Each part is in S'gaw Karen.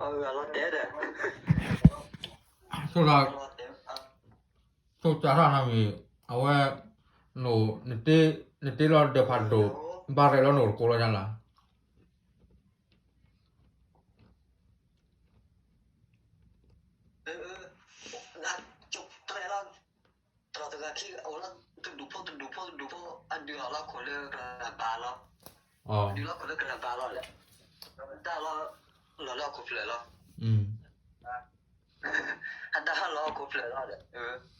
အလီၤတဲာ်ဒီး ဆိၣ်လီၤ ဆိၣ်ကၢ်ထီၣ်နမံၤ အဝဲ န နတ့လီၤဒၢးဖးဒိၣ် ဘၣ်ရဲၣ်လီၤနအိၣ်တကိးလီၤညါလၢ တဂၤခံ အိၣ်လီၤ တဒူၣ်ဖိတဒူၣ်ဖိတဒူၣ်ဖိ အဒုးအီၣ်လီၤခိၣ်လၢကလၤဘၣ်လီၤ. ဒုးလီၤခိၣ်လၢကလၤဘၣ်လီၤဒီး တၢ်လီၤ လီၤလၢဟီၣ်ခိၣ်ဖျၢၣ်လီၤ. အတၢ်လီၤဟီၣ်ခိၣ်ဖျၢၣ်လီၤဒီး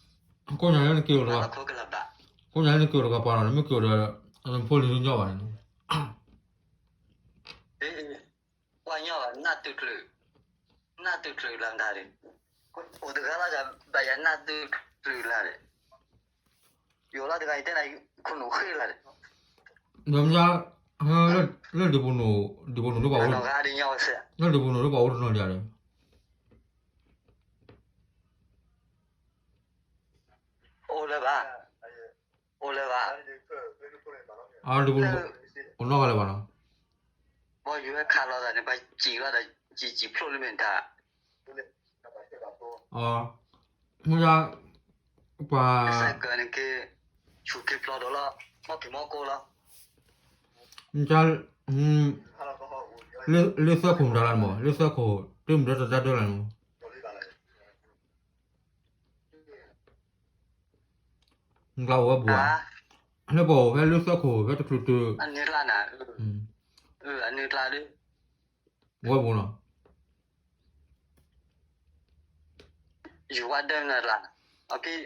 ကိးညါလၢနက့ၤအိၣ်တဂၤ ကိးညါလၢနက့ၤအိၣ်တဂၤပှၤလီၤ နမ့ၢ်က့ၤအိၣ်ဒီး အဖိလံၤတညီဘၣ်န့ၣ် ပှၤညီဘၣ် နၢ်တုၤချုး နၢ်တုၤချုးလၢနတၢ်ဒံး အိၣ်တဂၤလီၤဒီး ဘၣ်ယၤနၢ်တုၤချုးလၢဒီး ယိၤလီၤတဂၤအံၤတဲနၤ ခိၣ်နူာ်ဃ့လၢဒီး ဒီးမ့ၢ် လၢဒံးပူၤနိၣ် ဒံးပူၤနိၣ်လၢပှၤအိၣ် လၢဒံးပူၤနိၣ်လၢပှၤအိၣ်တနီၤဒံးဒီး အိၣ်လၢၤဘၣ် အိၣ်လၢၤဘၣ် ဒံးပူၤနိၣ် အိၣ်နီၢ်ဂၤလၢၤဘၣ်နီၤ ဘီယူၤဝဲခးလီၤသးန့ၣ် ပှၤစံးလီၤဒီး စံးစံးဖျိလၢမ့ၢ်တၢ် မ့ၢ်ဒၣ် ပှၤ ဆူက့ဖျီဒိၣ်လီၤ မီၢ်က့ၤမီၢ်ကိၢ်လီၤ မ့ၢ်ဒၣ် လၢသၢခိၣ်မတၤလၢမ့ၢ် လၢသၢခိၣ် တမ့ၢ်ဒၣ်တၢ်ဒၢလၢမ့ၢ် နကျါအိၣ်ဝဲဘူးဧါ လၢပှၤအိၣ်ဖဲလၢသၢခိၣ် ဖဲတချုးတုၤ အန့ၣ်ကျါနၤ အန့ၣ်ကျါဒ် ဝဲဘူးနီၤ ယဝၤဒၢနၤကျါ အက့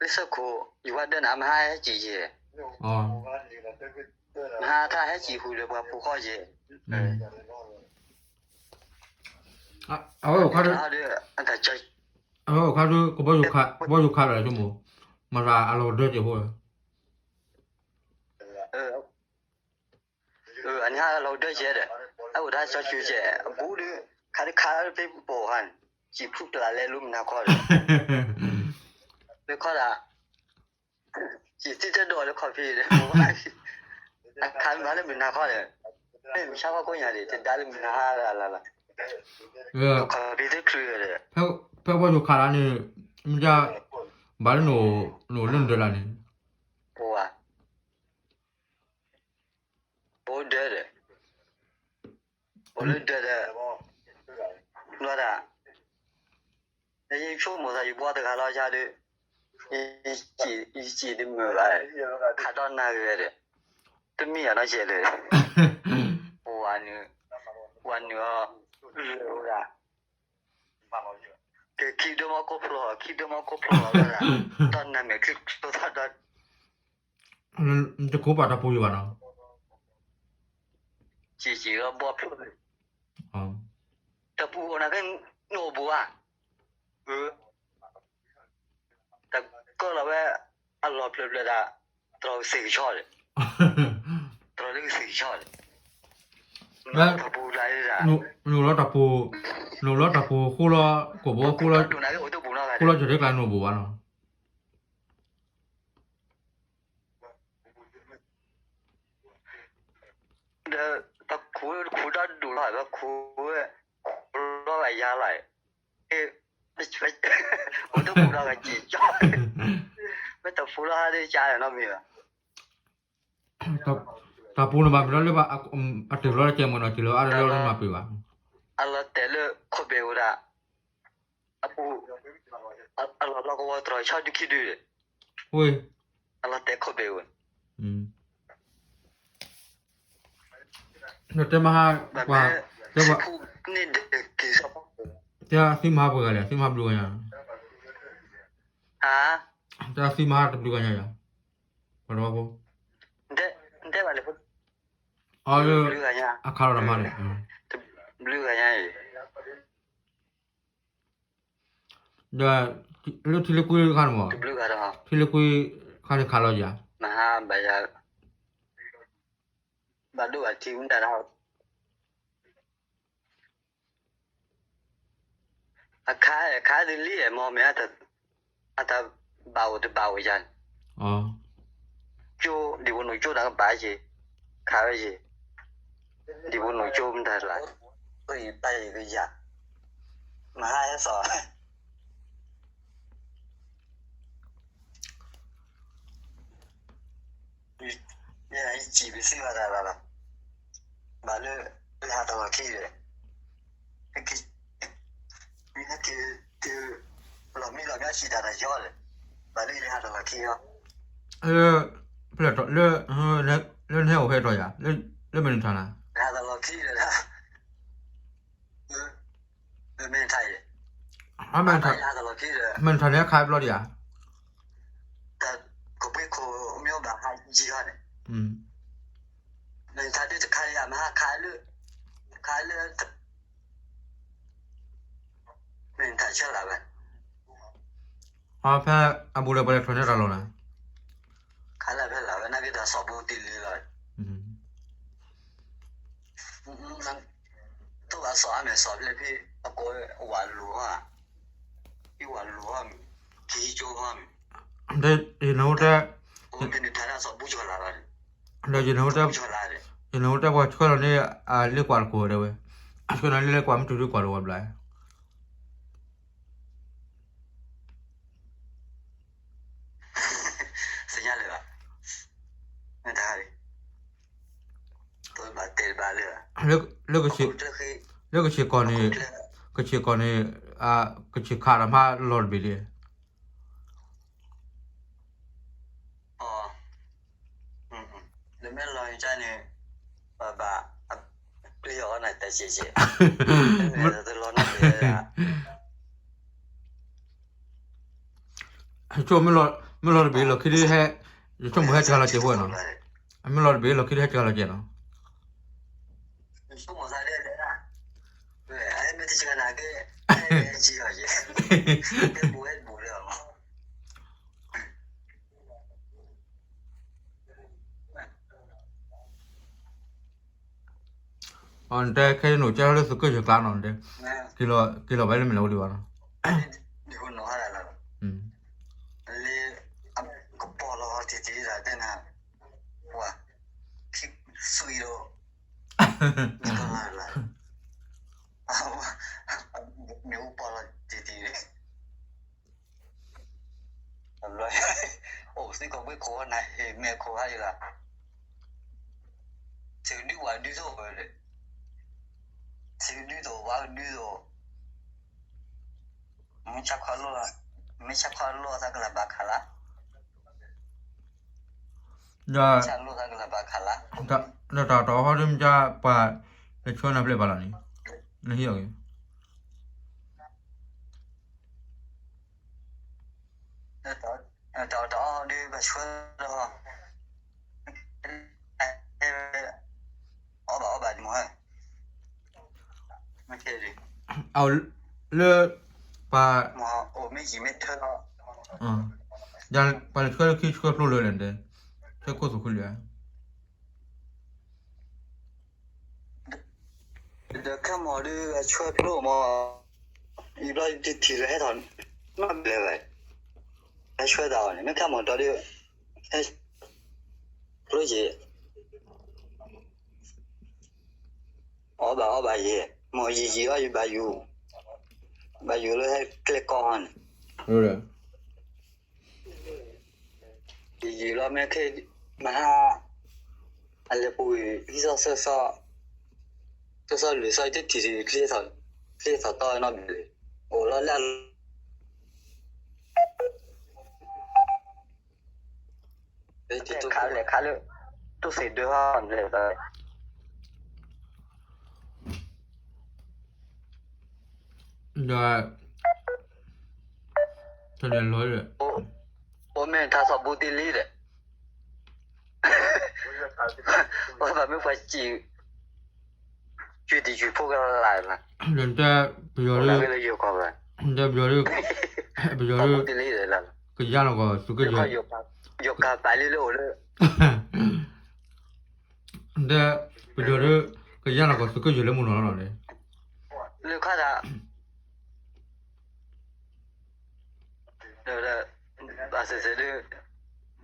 လၢသၢခိၣ် ယဝၤဒၢနၤ မဟါဟဲစံးယဲၢ် မဟါတၢ်ဟဲစံးဃုာ်ဒီးပှၤဖိဃီယဲၢ် အဝဲအိၣ်ခါဒ် အဝဲအိၣ်ခါဒ် ကဘီယူၤခးဒီးဆိကမိၣ် မၤသးအလီၤကဒၢကဲးဖိ အန့ၣ်ဟးလီၤကဒၢကဲးဒီး အအိၣ်တၢ်စီဆှံကဲး အဘူးဒီး ခါဒ်ခါဖဲပပိာ်ခါန့ၣ် စံးဖုၣ်ကျးလဲၤလၢမုၢ်နၤခီဒီး လၢခီဒၣ် စံးသံတၢ်ဒိၣ်လၢခီဖံးဒီး အခါမၤလၢမုၢ်နၤခီဒီး မ့ၢ်မုၢ်ဆါခီကိးညါဒံး တဒါလၢမုၢ်နၤဟါလၢ်လၢ်လၢ် ခီဖံးတချုးဒီး ဖဲပှၤယိၤခးလၢန့ၣ် မ့ၢ်ဒၣ် ဘၣ်လၢနအိၣ်လၢနဒၢးလၢန့ၣ် ပဝါ ပအိၣ်ဒၢးဒီး ပအိၣ်လၢဒၢးဒီး နွၤဒၣ် ယဆိကမိၣ်သးယဘှီတဂၤလီၤဆါဒီး ယစံးတမုာ်ဘၣ် ခးဒီးနၤဂ့ၤဒီး တမ့ၢ်အနီၢ်ကဲးလၢ ပဝါနုာ် ပဝါနုာ်အီၤ လၢဝဲဒၣ် ကဲခံဒိၣ်မီၢ်ကိၢ်ဖျိ ခံဒိၣ်မီၢ်ကိၢ်ဖျိလီၤဝဲဒၣ် ဒီးနမဲာ်ချံကျိသီဒီး တခိးပာ်တၢ်ပူၤယံၤဘၣ်နီၤ စံးစံးလီၤဘီၣ်ဖျိ တပူၤအိၣ်နၤကဲ နအိၣ်ဘူးဧါ တကၢၢ်လီၤဝဲ အလီၢ်ဖျၢၣ်ဖျၢၣ်ဒၣ် တြီကသ့ၣ်ကဆီဒီး တြီလၢကသ့ၣ်ကဆီဒီး တပူၤလၢ နအိၣ်လီၤတၢ်ပူၤ နအိၣ်လီၤတၢ်ပူၤ ဃိလီၤ ကိာ်ဘိ ဃိလီၤ အိၣ်တပူၤနီၤ ဃိလီၤကၠီၤတကျါ နအိၣ်ဘူးဘၣ်နီၤ ဒီး ပခူၣ်ဝဲတခူၣ်ဒီဒူၣ်လီၤ ပခူၣ်ဝဲ ခူၣ်လီၤဂာ်ယၤလီၤ အိၣ်တပူၤဒီးဂာ်ကံၣ်ကၠီ မ့ၢ်တပူၤလီၤဟါဒ်ကၠါနီတမံၤဘၣ် တၢ်ပူၤန့ၣ်ဘၣ်မ့ၢ်ဒီးလၢဘၣ် အတၢၢ်လီၤတကဲမ့ၢ်နီၤ က့ၤလၢအါတလီၤလၢမၤပှဲၤဘၣ် အလီၤတဲာ်လၢခိၣ်ဘ့ၣ်ဝဲဒၣ် အပူၤ အလီၤလီၤကဝီၤတြီၤဆီဒုခံဒုဒီး ဝ့ၢ် အလီၤတဲာ်ခိၣ်ဘ့ၣ်ဝဲ ဒီးတဲမဟါ ပှၤ တဲဘၣ် န့ၣ်ဒက့ၤ တဲသံမဟါပှဲၤဂၤလဲၣ် သံမဟါဘျုးဂၤညါ ဟါ တဲသံမဟါတဘျုးဂၤညါယၤ ပှၤတဝီဖိ တဲဘၣ်လဲၣ် အီ ဘျုးဂၤညါ အခါလီၤတၢ်မၤန့ၣ် ဘျုးဂၤညါအံၤ ဒီး လၢထံလၢကွံခါန့ၣ်မး တဘျုးဂၤဒီး ထံလၢကွံခါန့ၣ်ခးလီၤယၤ မဟါဘၣ်ယၤ ဘၣ်ဒိဘၣ်ထံးမတၤတၢ် အခါ အခါဒ်လံမ့ၢ်မ့ၢ် အတၢ်ဘၣ်အိၣ်တဘၣ်အိၣ်ယၤန့ၣ် ကၠိ ဒံၣ်ဖိနိၣ်ကၠိတၢ်ကဘၣ်ယ့ၢ် ခးဝဲယ့ၢ် ဒံၣ်ဖိနိၣ်ကၠိမတၤတၢ် ယတၢ်ယကယၤ မဟါဟဲစိာ် ယစံးပစံးဘၣ်တၢ်လီၤလီၤ, ဘၣ်လၢ လၢဟးတၢ်လီၢ်ခံဒီး လီၤမံလီၤမၠီစံးတၢ်တယီဒီး ဘၣ်လၢယဟးတၢ်လီၢ်ခံလီၤ. လၢ ဖဲလဲၣ် လၢ လၢနဟဲအိၣ်ဖဲတီၤယၤ လၢမ့ၢ်နထါနၤ ဟးတၢ်လီၢ်ခံဒီး မ့ၢ်ထါအံၤ မ့ၢ်ထါန့ၣ်အခါဘျီဒံးဧါ, ကပှ့ၤခိၣ်မ့ၢ်ဘၣ်ဟးယံၤဟီန့ၣ်, မ့ၢ်ထါဒုတခါယၤ မဟါခါလၢ ခါလၢ မ့ၢ်ထါဆၢလၢ်ဝဲ, အဖဲအဘူးဒီးပှၤလဲၤထီၣ်န့ၢ်တၢ်လီၢ်နၤ, ခါလၢဖဲလၢ်ဝဲ နာ်က့တၢ်စီၣ်ဘူးတံၢ်လံလီၤ. တိၢ်ဘၣ်စီၣ်အါမ့ၢ်စီၣ်ဖျဲၣ်ဖဲ အကိးဝးလိၤဟီ, ဖဲဝးလိၤဟီမ့ၢ် ထံကၠိဟီမ့ၢ်, ဒီးယနၢ်ဟူတဲ အိၣ်မ့ၢ်နထါဒၣ်စီၣ်ဘူးကၠီၤလၢ်လီၤ, ဒီးယနၢ်ဟူတဲ ယနၢ်ဟူတဲပှၤဆှၢလီၤန့ၣ် အလ့ကွၢ်တကိးတဲဝဲ, ဆှၢလီၤန့ၣ်လ့ကွၢ်မ့ၢ်တုၤဒုကွၢ်လီၤဝဲဘျီ သ့ၣ်ညါလၢၤဘၣ်, နတၢ်ဂၤလံ, ဘၣ်တဲဘၣ်လၢၤဘၣ်, လၢ လၢကဆ့ၣ်ကီၢ်န့ၣ်, ကဆ့ၣ်ကီၢ်န့ၣ်, ကဆ့ၣ်ခးတၢ်မးလီၤတဘ့ၣ်လံ. နမ့ၢ်လီၤန့ၣ်န့ၣ်, ဘၣ် ပျံၤအီၤနတၢ်စဲးစဲး, တလီၤနတဘ့ၣ်, မ့ၢ်လီၤတဘ့ၣ်လီၢ်ခံဒုဟဲ, ယဆိကမိၣ်ဟဲစှၤလီၤစဲးဖိနီၤ, မ့ၢ်လီၤတဘ့ၣ်လီၢ်ခံဒုဟဲစှၤလီၤစဲးနီၤ. အနတဲခဲအံၤန့ၣ် ကဲထီၣ်လၢသုးကၢၢ်ယဲၢ်ကျါနီၤ, က့ၤလီၤဝဲလၢမ့ၢ်လီၤဝဲဒံးဘၣ်နီၤ, လၢ ကပီၤလီၤတံၢ်တံၢ်ဒၣ်တဲနၤ, ပှၤ ခံသွံဒီး မ့ၢ်ကလၢ်လၢ်, မ့ၢ်အိၣ်ပီၤလီၤတံၢ်တံၢ်, အိၣ်သံကိးဘ့ၣ်ခိၣ်နၤ ဟ့ၣ်မဲာ်ခိၣ်ဟါယလၢ်, ထံဒုဝၣ်ဒုသိးဝဲ, ထံဒုသိးဝၣ်ဒုသိး, မ့ၢ်ဆါခီလိာ်, မ့ၢ်ဆါခီလိာ်သးကလၢ်ဘၣ်ခးလၢ ဒီး ဆၣ်လိာ်သးကလၢ်ဘၣ်ခးလၢ, ဒီးတၢ်တအီၣ်ဟီဒ်မ့ၢ်ကပှၤ လၢဆှၢနၤဖျဲၣ်ဘၣ်လီၤန့ၣ်, နဟံးအီၤက့ၤ, တၢ်တအီၣ်ဟီဒ်ပှၤဆှၢလီၤ, အီၣ်ဘၣ်အီၣ်ဘၣ်ဒ်မ့ၢ် အလၢ ပှၤ အိၣ်မ့ၢ်ယံာ်မ့ၢ်ထၢလီၤ, ပှၤလဲၤဆှၢလၢခံဆှၢဖျိလၢာ်လဲၣ်န့ၣ်, ဆှၢခိၣ်သူၣ်ခိၣ်လၢာ်ဧါ, ဒီးခဲမီၤဒုးဆှၢဖျိမီၤ, ယဘျီတထံၣ်လၢဟဲထီၣ်, နီတဘျီဘၣ်, ဟဲဆှၢတၢ်အီၤန့ၣ် မ့ၢ်ခဲမီၤတီဒီး ဟဲ ဖျိယံာ် အီၣ်ဘၣ်အီၣ်ဘၣ်ယဲၢ်, မ့ၢ်ယံာ်ယံာ်အီၤယဘၣ်ယူၤ, ဘၣ်ယူၤလၢဟဲကျဲကီၢ်ဟီန့ၣ်, ယံာ်ယံာ်လီၤမ့ၢ်ခဲ, မဟါ, အလဲၤပူၤ ဟံးစီၤဆၢစီၤ, စီၤစီၤလွံၢ်စီၤတထံၣ် ချ့ထီၣ်တီနီတဘျီ, အိၣ်လီၤလၢ ခါလဲၣ်ခါလၢ တူၢ်သ့ၣ်ဒၢဟီလဲၣ်, ဒီး တၢ်လဲၤလီၤဒီး အိၣ်မ့ၢ်ထါစီၣ်ဘူးတ့ၢ်လံဒီး ပှၤဘၣ်မ့ၢ်ပှၤစံး ယုၢ်တယုၢ်ဖိကလၢ်လၢ်, ဒီးတဲ ပယီၤဒု တဲပယီၤဒု ပယီၤဒု ကယါလီၤကီၢ်သုးကၢၢ်ယဲၢ်, ယကပာ်လံလၢအိၣ်လၢ တဲ ပယီၤဒု ကယါလီၤကီၢ်သုးကၢၢ်ယဲၢ်လၢမုၢ်နီၢ်လီၤလီၤန့ၣ်, လၢခါဒၣ် ဒီး ဘၣ်သ့ၣ်သ့ၣ်ဒုး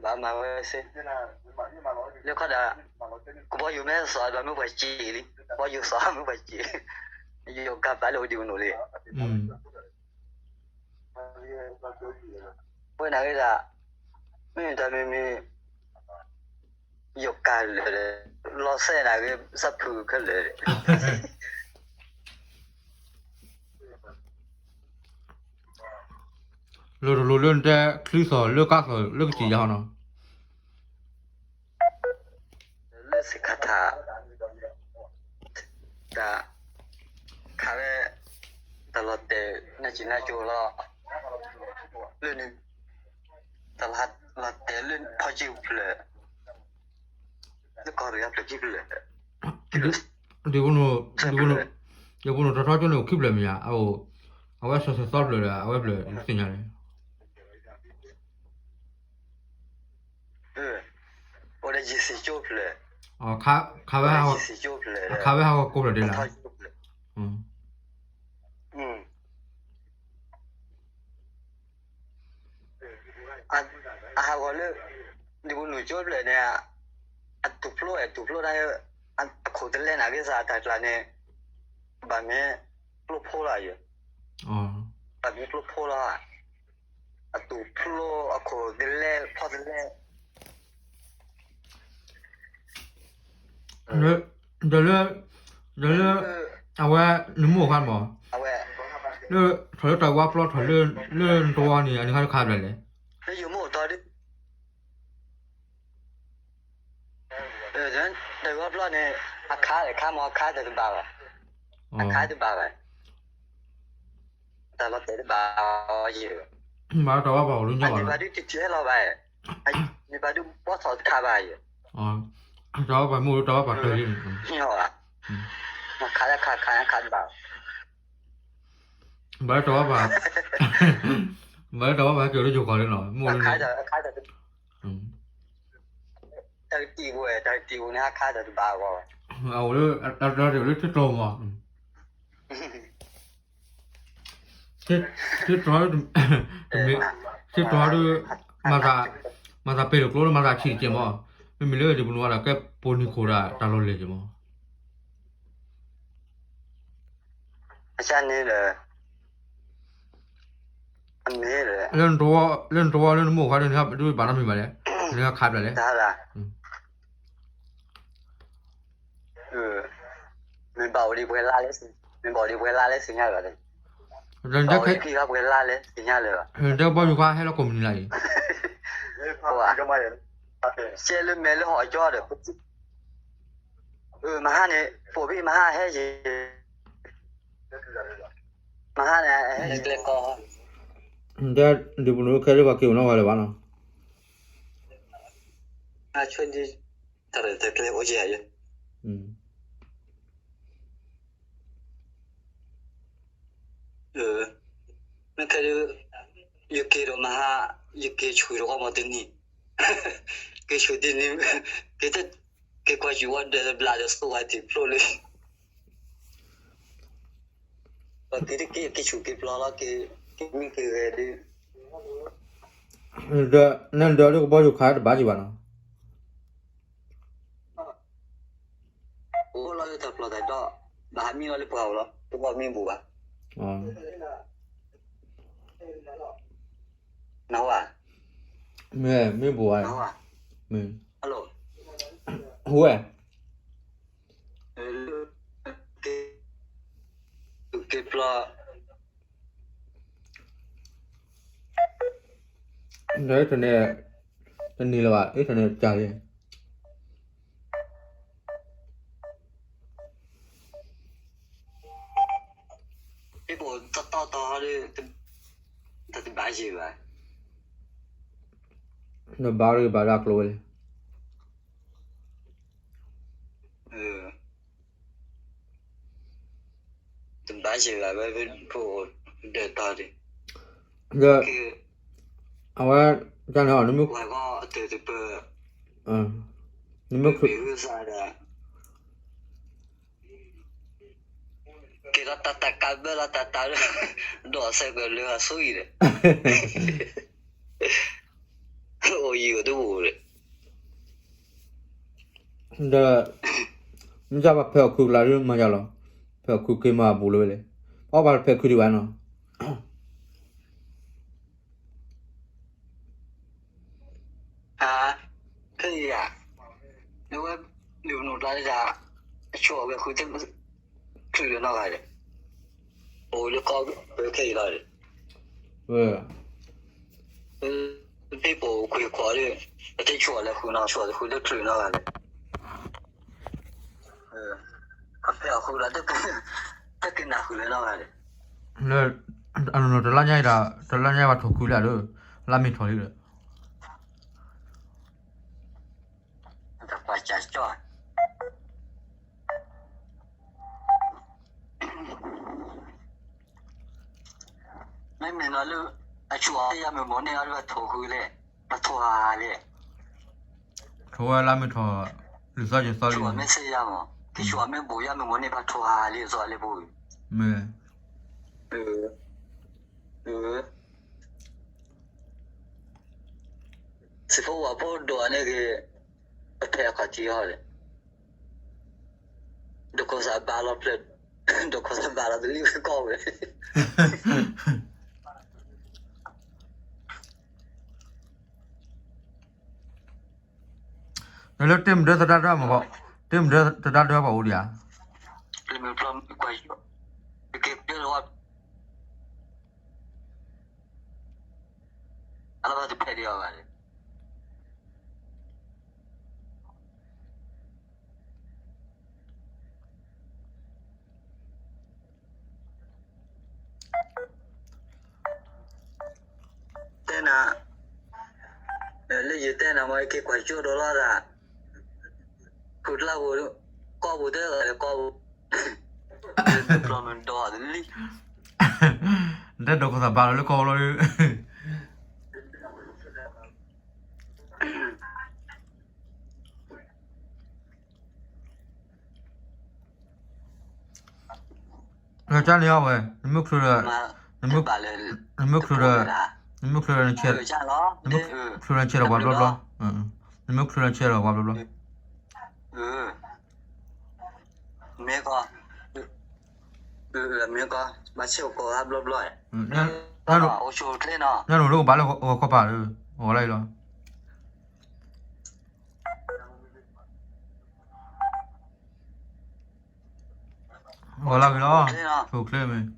ဘၣ်မၤဝဲစ့ၢ်, လၢခီဒၣ် ကဘီယူၤမ့ၢ်စီၤဒီးမ့ၢ်ပှၤစံးလံ, ကဘီယူၤစီၤမ့ၢ်ပှၤစံးလံ, ယိၤကၤဘၣ်လၢအဒံးကနိးလံ. ဝဲန့ၣ်ဂ့ၤဒၣ်, မ့ၢ်တၢ်မ့မ့ၢ် ယိၤကၤလၢာ်, လီၤစဲနၤဂ့ၤ သးဖုခဲလၢာ်, လီၤတလိၤလၢနတဲချံသီၣ်လၢကါသီၣ်လၢကစံၣ်ယါဟီနီၤ. လၢစ့ၢ်ကီးတၢ်, တၢ်, ခးဝဲ, တၢ်လီၤတဲာ်နကၠံၣ်နကၠိလီၤ, လၢန့ၣ်, တၢ်လီၤတဲာ်လၢဖီကၠံဖျၢၣ်, လၢကီၢ်တဂၤဖျၢၣ်ခံဖျၢၣ်, ဒ်, ဒ်, ဒ်ပနီၣ်ထီထီကၠိန့ၣ်အိၣ်ခံဖျၢၣ်မ့ၢ်ဧါ, အအိၣ်, အဝဲစီၤသၢသီဖျၢၣ်ဒီး အဝဲဖျၢၣ်သ့ၣ်ညါန့ၣ် အိၣ်ဒီးယ့ၢ်စ့ၣ်ကၠိဖျၢၣ်, ခးဝဲ, ခးဝဲဟးဂီၤကိးဖျၢၣ်ဒဲးလီၤ. အဟးဂီၤလၢ, ဒ်ပနီၣ်ကၠိဖျၢၣ်န့ၣ်, အတူၢ်ဖျိဝဲတူၢ်ဖျိဒၣ်, အခိၣ်တလဲနၤဂ့ၤစ့ၢ်တၢ်ကျါန့ၣ်, ဘၣ်မ့ၢ်ကျိဖိလီၤယဲ, ဘၣ်မ့ၢ်ကျိဖိလီၤ, အတူၢ်ဖျိအခိၣ်တလဲဖီတလဲ ဒီးလၢ, ဒီးလၢ, အဝဲနမိၢ်အခါမး, လၢ, ထီၣ်လၢတၢ်ဝါပျီထီၣ်လၢ, လၢနတဝီန့ၣ် အန့ၣ်ခါတခါဘျဲၣ်လဲၣ်. တၢ်ဝါပျီန့ၣ်, အခါအခါမး အခါတဘၣ်ဘၣ်, အခါတဘၣ်ဘၣ်, တၢ်လီၤတဲာ်တဘၣ်အီၤယဲၢ်, မ့ၢ်တၢ်ဝါပှၤအိၣ်လၢညါဘၣ်, န့ၣ်ဘၣ်ဒုးတထံၣ်ဟဲလီၤဘၣ်, န့ၣ်ဘၣ်ဒုးဘီထီၣ်တခါဘၣ်ယဲၢ်, တၢ်ဝါပှၤမ့ၢ်အိၣ်လၢတၢ်ဝါပှၤတၢၢ်လံ, ခါလၢခါခါခါတဘၣ်, ဘၣ်လၢတၢ်ဝါပှၤ, ဘၣ်လၢတၢ်ဝါပှၤဟဲက့ၤအိၣ်လၢယိၤကီၢ်လံနီၤ, မ့ၢ်အိၣ်လၢ, တၢ်ကတံၢ်ပူၤဝဲ, တၢ်ကတံၢ်ပူၤန့ၣ် အခါတၢ်တဘၣ်အဂီၢ်ဘၣ်, အအိၣ်လၢ, တၢ်တၢ်အိၣ်လၢထံတြီၤမး, ထံတြီၤ, ထံတြီၤဒီး, မၤသး, မၤသးပ့ၤလိာ်ကျိလၢမၤသးဆံးတကဲးမး, မ့မ့ၢ်လၢဒ်ပနီၣ်ဝဲဒၣ်ကဲပိာ်နံၤခိၣ်ဒၣ်တၢ်လီၤလဲၢ်ကဲးမး အန့ၣ်ဒီး, လၢနတဝီ, လၢနမိၢ်အခါဒီး နဟဲဒုးဘၣ်နီတမံၤဘၣ်လဲၣ်, နဟဲခးဘျဲၣ်လဲၣ်, မ့ၢ်ဘၣ်အိၣ်ဒံးပှဲၤလါလဲၣ်, မ့ၢ်ဘၣ်အိၣ်ဒံးပှဲၤလါလဲၣ်သ့ၣ်ညါလၢၤဘၣ်, ပှၤပှၤဟဲလီၤကိးမုၢ်နံၤလၢအံၤ, ကဲလၢမဲာ်လၢဟီၣ်ကၠီဒီး, မဟါန့ၣ်, ပိာ်ဘံၣ်မဟါဟဲယဲၢ်, မဟါန့ၣ်, ဒ်ပနီၣ်ခဲလၢာ်ပှၤက့ၤအိၣ်နီၢ်ဝဲလၢၤဘၣ်နီၤ, တၢ်ရဲၣ်တၢ်ကျဲၤအိၣ်ယဲၢ်ယဲၢ် မ့ၢ်ခဲဒုး, ယက့ၤဒီးမဟါ, ယက့ၤဆူၣ်ဒီးအီမီၢ်တနံၤ, က့ၤဆူၣ်တနံၤ, က့ၤ, က့ၤကွၢ်ဆူၣ်ဝဲဒီးဘျးဒီးသိဝဲတံၢ်ဖျိလံ, ပက့ၤတက့ၤက့ၤဆူၣ်က့ၤပျီလီၤ, က့ၤမံက့ၤဂဲၤဒုး, နဒီးလၢကဘီယူၤခးတဘၣ်ယံၤဘၣ်နီၤ အိၣ်လီၤလၢတၢ်ပျီတၢ်ဒီး, ဘၣ်ဟးမံလီၤလၢပှၤအိၣ်လီၤ, တဘၣ်မံဘူးဘၣ်, နဝၤ, မ့ၢ်မံဘူးဘၣ်, ဟူဝဲ, က့ၤပျီ ဒီးအ့ၣ်ထီၣ်န့ၣ်, တနံၤလၢၤဘၣ်, အ့ၣ်ထီၣ်န့ၣ်ကၢ်လံ, တတီတီဒီး, တဘၣ်ယံၤဘၣ်, နဘၣ်ဒီးဘၣ်ဒၣ်ကျိၤဝဲလံ တဘၣ်ယံၤဘၣ်ဝဲဖိအိၣ်ဒီးတီၤဒံး, ဒီး, အဝဲ, တၢ်န့ၣ်အီၤ, နမ့ၢ်, က့ၤလီၤတၢ်တၢ်ကးဘၢလီၤတၢ်တၢ်, ဒီးအစဲးကလၢအဆိအံၤဒီး, အိၣ်ယံၤအိၣ်တအိၣ်ဒီး ဒီး, မ့ၢ်တၢ်ပှၤဖဲးအီၣ်ခုးကလးဒုးမၤယၤလီၤ, ဖဲခုက့ၤမၤအဘူးလၢဝဲလဲၣ်, အီၣ်ဘၣ်တဖဲခုဒံးဘၣ်နီၤ. ခဲအံၤဧါ, နဝဲ ဒုးပနူးတၢ်ဒ်, အဆိၣ်အဝဲဃုသ့ၣ်, ချုးလၢနီၢ်ဂၤဒီး, အိၣ်လၢကီၢ်ခဲအံၤလီၤဒီး, သ့ၣ်ပိာ်ခွံခွါဒီး, ပသ့ၣ်ဆိၣ်အီၤလၢဃုနီၤ, ဆိၣ်အီၤတဃုလၢချုးနီၢ်ဂၤဒီး, အဖဲအဃုလီၤ, တကနၣ်ဃုာ်လၢနီၢ်ဂၤဒီး, လၢ, အနီၢ်နီၢ်တလါညါအံၤဒီး, တလါညါဘၣ်ထိၣ်ခုလၢဒီး, လါမ့ၤထီၣ်လံဒီး တၢ်ပှၤကၢ်ကၠီၣ်, မ့မ့ၢ်နီၤလၢ, အဆိၣ်အီၤယါမုၢ်မ့ၢ်န့ၢ်အီၤဒီးထိၣ်ဃုလဲၣ်, ပထိၣ်ဟးဟးလံ, ထိၣ်ဝဲလါမ့ၤထီၣ်, လံာ်စီဆှံသီလံ, ဆိၣ်အီၤမ့ၢ်စ့ယါမ့ၢ်, ကဆိၣ်အီၤမ့ၢ်ဘူးယါမုၢ်မ့ၢ်န့ၢ် ပထိၣ်ဟးဟးလံ အသိးလၢပူၤ, မ့ၢ် စံးဖိဝၤဖိဒိၣ်အန့ၣ်ဂ့ၤ, အဖဲအခီၣ်ထံးဟီဒီး, ဒိၣ်ခိၣ်သးဘၣ်လီၤဖျၢၣ်, ဒိၣ်ခိၣ်သးဘၣ်လီၤတလံဝဲကီၢ်ဝဲ, နလၢတ့မဒၢသဒါဒၢမ့ၢ်ဘၣ်, တ့မဒၢသဒါဒၢဘၣ်အိၣ်ဒံးဧါ, လၢမ့ၢ်ဖျီမ့ၢ်ကွၢ်, တက့ၤပျဲလီၤဝဲ, အလီၤဘၣ်တဖဲဒံးအီၤဘၣ်ဒီး တဲနၤ, လၢယတဲနၤမ့ၢ်က့ၤကွၢ်ကၠိဒိးလီၤသး, ဃုတလါပူၤ, ကီၢ်ပူၤတဲဂၤလၢကီၢ်ပူၤ, လၢမ့ၢ်ဒီးလံ, နတဲဒိၣ်ခိၣ်သးဘၣ်လီၤလၢကီၢ်ပူၤလီၤ, ကန့ၣ်အဝဲ, နမ့ၢ်ချုးဒီး, နမ့ၢ်ချုးဒီး, နမ့ၢ်ချုးဒီးနဆဲး, နမ့ၢ်ချုးဒီးနဆဲးဒီးပှၤဘျီဘျီ, နမ့ၢ်ချုးဒီးနဆဲးဒီးပှၤဘျီဘျီ, မ့ၢ်ကီ, မ့ၢ်ကီ, ဘၣ်ဆဲးကိးဘျီဘျီ, ညါန့ၣ်လၢကဘၣ်လၢဂီၤခီပၤ, ဂီၤလၢအံၤလီၤ. ဂီၤလၢအံၤလီၤ, အိၣ်ချ့မ့ၢ်,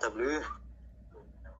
တၢ်ဘျုး